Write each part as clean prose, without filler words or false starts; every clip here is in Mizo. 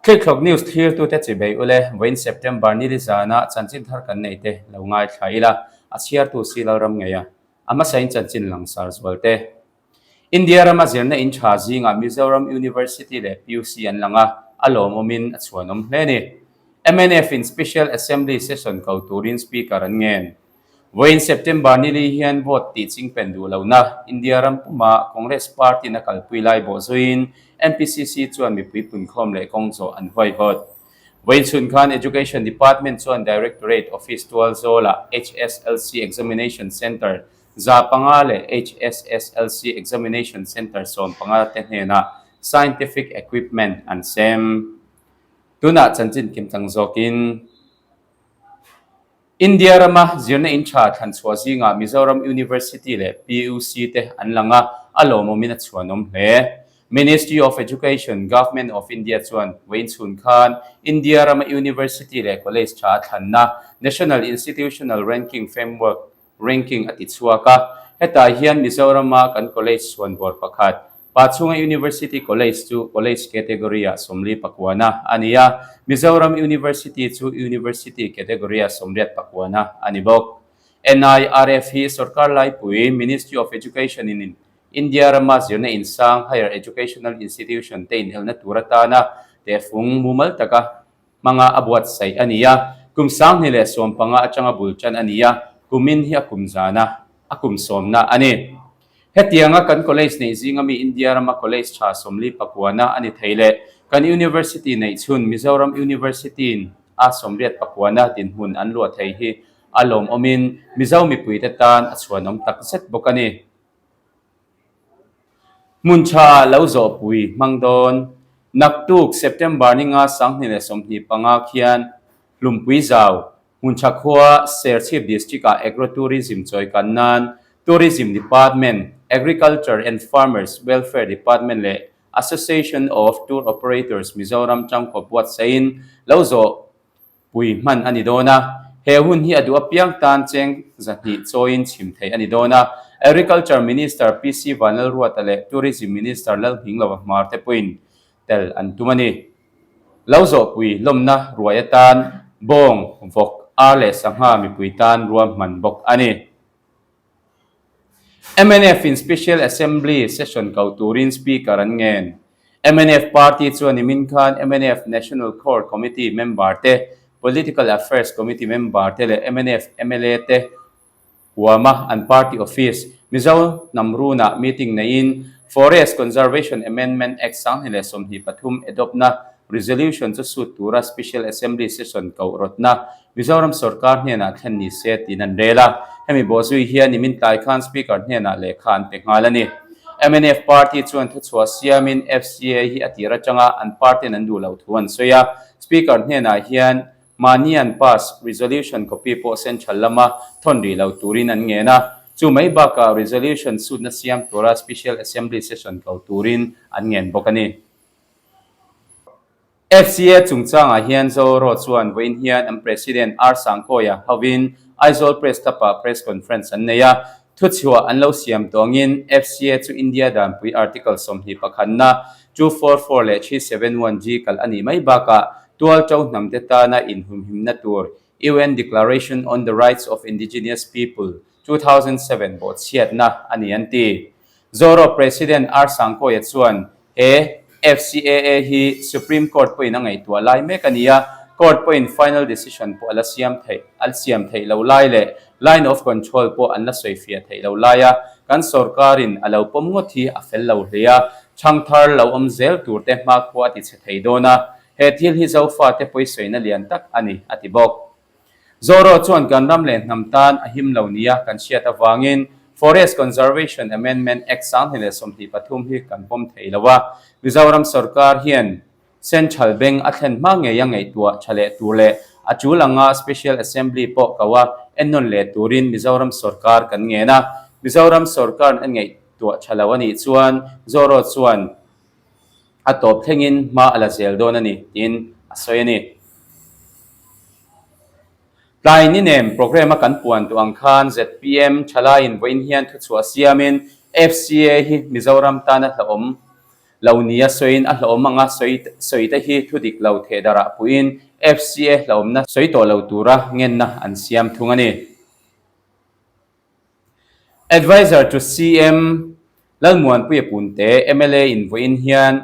Thlikthlawk News thlirtute chibei ule, vawiin September ni li zana chanchin thar kan nei te lo ngaithla ila, a chhiartu si Lalram ngeia a hmasain chanchin langsar zual te. India rama zirna in tha zingah Mizoram University leh PUC an lang a, a lawmawmin a chhuanawm hle a ni. Mnf in Special Assembly Session ko turin Speaker an ngen. Vawiin September ni li hian vote tih chingpen duh lohna India ram puma Congress party-in a kalpui lai bawhzuiin MPCC chuan mipui punkhawm leh kawng zawh an huaihawt. Vawiin chhun khan Education Department chuan Directorate Office Tualzawlah HSLC Examination Centre 500 leh HSSLC Examination Centre 15 te hnenah scientific equipment an sem. Tunah chanchin kimchang zawkin India rama zirna in tha thlan chhuah zingah Mizoram University leh PUC te an lang a, a lawmawmin a chhuanawm hle. Ministry of Education, Government of India chuan vawiin chhun khan India rama University leh College tha a thlanna National Institutional Ranking Framework Ranking a ti chhuak a, hetah hian Mizorama kan college chhuanvawr pakhat, Pachhunga University College chu College category-ah 49na a ni a, Mizoram University chu University category-ah 84na a ni bawk. NIRF hi sorkar laipui, Ministry of Education-in India rama zirna insang, higher educational institution, te inhelna tur atana tehfung mumal taka hmanga a buatsaih a ni a, kum 2015 atanga bul tan a ni a, kumin hi a kum zana a kum sawmna a ni. Hetianga kan college neih zinga mi India rama college tha 49na a ni thei leh kan university neih chhun Mizoram University-in a 89na dinhmun an luah thei hi a lawmawmin Mizo mipuite tan a chhuanawm takzet bawk a ni. Hmun tha lo zawhpui hmang dawn. Naktuk September ni nga 2025 khian Hlumpui Zau, Hmuntha khua Serchhip District-ah Agro-Tourism chawi kan nan Tourism Department, Agriculture and Farmers Welfare Department leh Association of Tour Operators Mizoram tangkawp buatsaihin lo zawh Pui hman a ni dawn a, he hun hi a duh apiang tan cheng 200 chawiin chhim theih a ni dawn a. Agriculture Minister PC Vanlalruata leh Tourism Minister Lalhninglova Hmar te pawhin tel an tum a ni. Lo zawhpui lawmna ruai atan bawng, vawk, ar leh sangha mipui tan ruahman bawk a ni. Mnf in Special Assembly Session ko turin Speaker an ngen. Mnf party chuan nimin khan mnf National Core Committee member te, Political Affairs Committee member te leh mnf mla te huama an party office Mizo hnam runah meeting neiin Forest Conservation Amendment Act 2023 adopt-na resolution chu sut tura Special Assembly Session koh rawtna Mizoram sorkar hnenah thlen ni se tiin an rel a, hemi bawhzui hian nimin tlai khan Speaker hnenah lehkha an pe nghal a ni. Mnf party chuan thuchhuah siamin FCA hi a tir atanga an party-in an duh loh thu an sawi a, Speaker hnenah hian mahni an pass resolution copy pawh central lama thawn rih lo turin an ngen a, chu mai bakah resolution sutna siam tura Special Assembly session ko turin an ngen bawk a ni. FCA chungchangah hian Zoro chuan vawiin hian an President R Sangkawia hovin Aizawl Press Club-ah press conference an nei a. Thuchhuah an lo siam tawngin FCA chu India danpui Article 21 na, 244 leh 371G kalh a nih mai bakah tualto hnamte tana inhumhimna tur UN Declaration on the Rights of Indigenous People, 2007 bawhchhiatna a ni an ti. Zoro President R Sangkawia chuan he FCAA hi Supreme Court pawhin a ngaihtuah lai mek a ni a, Court pawhin final decision pawh a la siam theih a siam theih lo lai leh line of control pawh an la sawifiah theih lo lai a, kan sorkarin a lo pawm ngawt hi a fel lo hle a, chhangthar lo awm zel tur te hmakhua a ti chhe thei dawn a, he thil hi Zofate pawisawiina lian tak a ni, a ti bawk. Zoro chuan kan ram leh hnam tan a him lo nia kan hriat avangin Forest Conservation Amendment Act 2023 hi kan pawm thei lo a, Mizoram sorkar hian Central Bank a thlen hma ngeia ngaihtuah tha leh tur leh a tul anga Special Assembly pawh ko a ennawn leh turin Mizoram sorkar kan ngen a, Mizoram sorkarin a ngaihtuah tha lo a nih chuan Zoro chuan a tawp thlengin hma a la zel dawn a ni tiin a sawi a ni. Tlai ni nem programme a kan puan duh ang khan zpm thalaiin vawiin hian thuchhuah siamin FCA hi Mizoram tana hlauhawm. Lo nia sawiin a hlawm anga sawi sawi te hi thu dik lo theh darah puiin FCA hlawmna sawi tawh lo tura ngenna an siam thung a ni. Adviser to CM Lalmuanpuia Punte mla in vawiin hian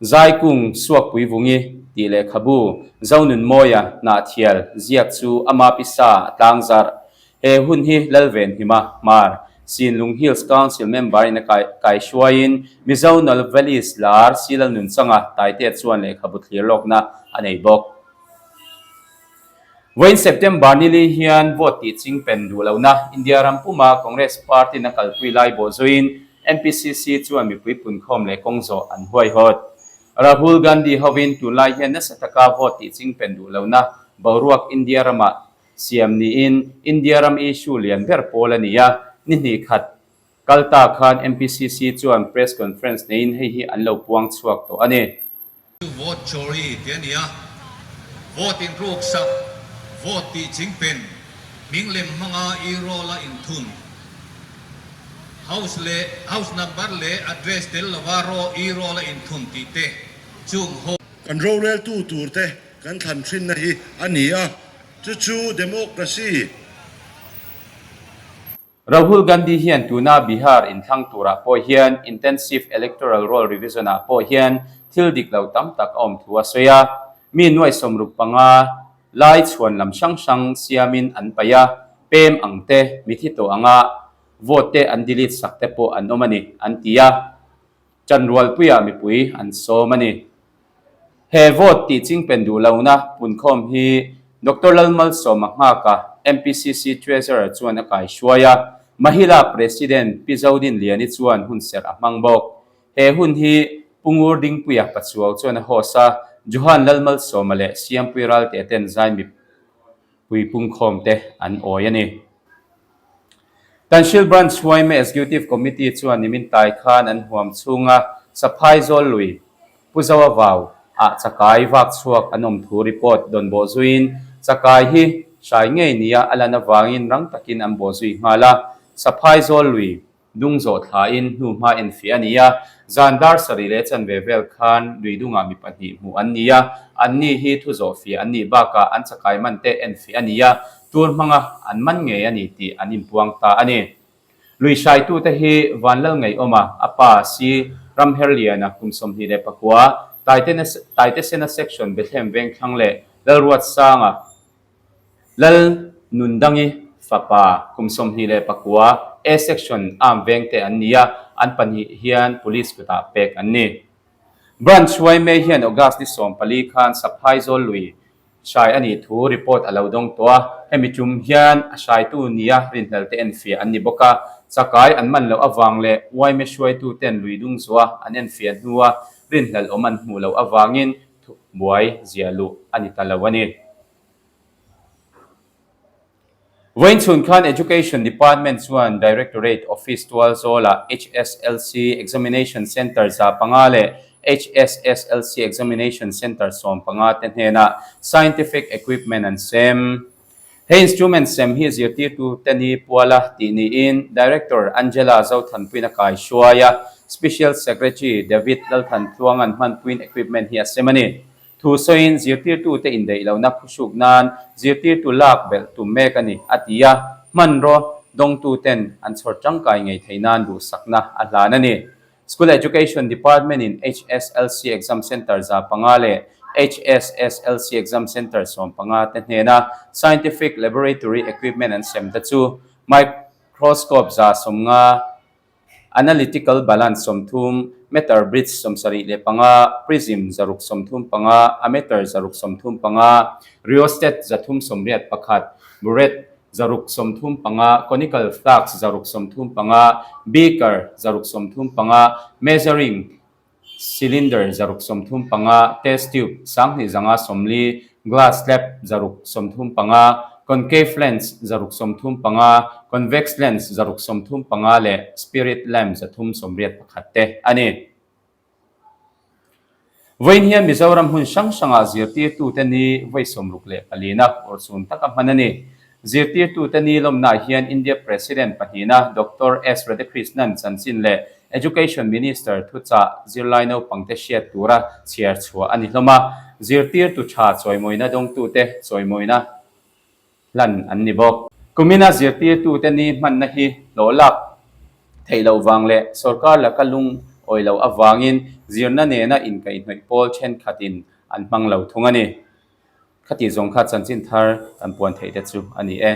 Zaikung Suakpui Vungi tih lehkhabu Zonunmawia Hnahthial ziak chu ama pisa a tlangzarh. He hun hi Lalvenhima Hmar, Sinlung Hills Council member in a kaihruaiin Mizo Novelist lar Silal Nunchanga Taitea chuan lehkhabu thlir lawkna a nei bawk. Vawiin September nili hian vote tih chingpen duh lohna India ram puma Congress party-in a kalpui lai bawhzuiin MPCC chuan mipui punkhawm leh kawng zawh an huaihawt. Rahul Gandhi hovin tunlai hian nasa taka vote tih chingpen duh lohna boruak India ramah siam niin India ram issue lian ber pawl a ni a, ni hnih khat kal ta khan MPCC chuan press conference neiin hei hi an lo puang chhuak tawh a ni. Vote chori tih a ni a, vote inruk sak, vote tih chingpen, hming lem hmanga e-roll a inthun, house leh house number leh address tel lova raw e-roll a inthun tih te chung ho. Kan roreltu turte kan thlan thinna hi a ni a, chu chu democracy. Rahul Gandhi hian tuna Bihar inthlang turah pawh hian Intensive Electoral Roll Revision-ah pawh hian thil dik lo tam tak a awm thu a sawi a. Mi nuai 65 lai chhuan lam hrang hrang siamin an paih a, pem ang te, mithi tawh anga vote te an delete sak te pawh an awm a ni, an ti a. Chanrualpuiah mipui an sawm a ni. He vote tih chingpen duh lohna punkhawm hi Doctor Lalmalsawma Nghaka, MPCC Treasurer chuan a kaihruai a, Mahila President Pi Zodin Liani chuan hun serh a hmang bawk. He hun hi Pu Ngur Dingpuia Pachuau chuan a host a, Johan Lalmalsawma leh Siampui Ralte ten zai mipui pungkhawmte an awi a ni. Tanhril Branch yma Executive Committee chuan nimin tlai khan an huam chhunga Saphai Zawl Lui, Pu Zoa Vau ah chakai vak chhuak an awm thu report dawn bawh zuiin chakai hi hrai ngei nia a lan avangin rang takin an bawh zui nghal a. Saphai Zawl Lui Dung zawh thlain hnuhma enfiah a ni a, zan dar sarih leh chanve vel khan lui dungah mi pahnih hmuh an ni a, anni hi thu zawhfiah an nih bakah an chakai man te enfiah a ni a, tur hmanga an man ngei a ni tih an inpuang ta a ni. Lui hraitute hi Vanlalngaihawma a pa Si Ramherliana kum 29, Taitesena Section Bethlehem Vengthlang leh Lalruatsanga, Lal Nundangi fapa kum 29 A section arm vengte an ni a, an pahnih hian police kutah pek an ni. Branch yma hian August ni 14 khan Saphai Zawl lui hrai a nih thu report a lo dawng tawh a, hemi tum hian a hraitu nia rinhlel te enfiah an ni bawk a, chakai an man loh avang leh yma hruaitu ten lui dung zuah an enfiah hnua rinhlel awm an hmuh loh avangin thubuai ziah luh a ni ta lo a ni. Vawiin chhun khan Education Department chuan Directorate Office tual zawlah HSLC Examination Centre 500 leh HSSLC Examination Centre 15 te hnenah Scientific Equipment an sem. He instrument sem hi zirtirtu te ni puala tih niin Director Angela Zothanpuiin a kaihruai a, Special Secretary David Lalthantluanga'n hmanpuiin equipment hi a sem a ni. Thu sawiin zirtirtute indaih lohna phuhruk nan zirtirtu lak belh tum mek a ni, a ti a, hmanraw dawngtuten an chhawr tangkai ngei theih nan duhsakna a hlan a ni. School Education Department-in HSLC Exam Centre 500 leh HSSLC Exam Centre 15 te hnena Scientific Laboratory Equipment an sem te chu Microscope 150, Analytical balance 30, meter bridge 75, prism 635, ammeter 635, rheostat 381, burette 635, conical flask 635, beaker 635, measuring cylinder 635, test tube 2540, glass slab 635, concave lens 635, convex lens 635 leh spirit lamp 381 te a ni. Vawiin hian Mizoram hmun hrang hrangah zirtirtute ni vawi 64 na urchhun taka hman a ni. Zirtirtute ni lawmnaah hian India President pahnihna Doctor S. Radhakrishnan chanchin leh Education Minister thuchah zirlai naupangte hriat tura chhiar chhuah a ni hlawm a, zirtirtu tha chawimawina dawngtute chawimawina hlan an ni bawk. Kumina zirtirtute ni hmanna hi hlawh lak theih loh vang leh sorkar laka lungawi loh avangin zirna nena inkaihhnawih pawl thenkhatin an hmang lo thung a ni. Khati zawng kha chanchin thar kan puan theih te chu a ni e.